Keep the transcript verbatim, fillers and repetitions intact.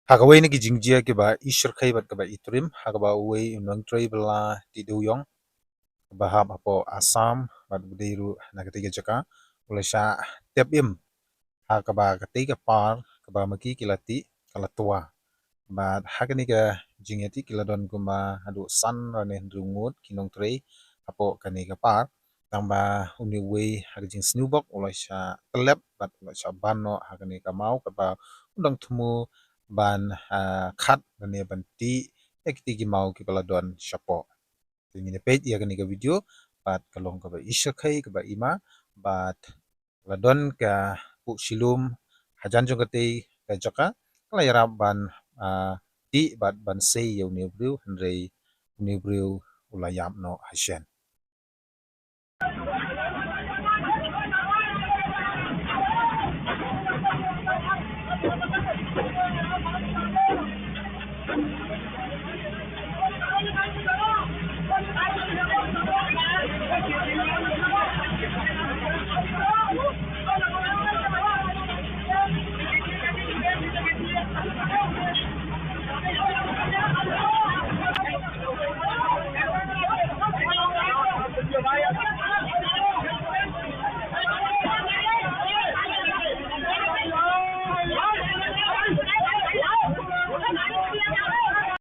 Ha kawei na ki jingjia kiba i shyrkhei bad kaba i trim, ha kaba uwei u nongtrei ba la tih dewïong, ba hap hapoh Assam bad ba dei ruh na katei ka jaka, u la shah tep im ha kaba katei ka par kaba ma ki ki la tih ka la twa. Bad ha kane ka jingïatih ki la don kumba haduh san lane hynriew ngut ki nongtrei hapoh kane ka par. Tangba une uwei ha ka jingsniew bok u la shah tyllep bad u la shah ban noh ha kane ka maw kaba u dang thmu ban, ah, khat lane ban tih ïa kitei ki maw kiba la don shapoh. Te ngin ïa peit ïa kane ka video bad ka long kaba i shyrkhei kaba i ma bad la don ka puh shilum hajan jong katei ka jaka ka la ïarap ban, ah, tih bad ban sei ïa une u briew, hynrei une u briew u la ïap noh ha shen.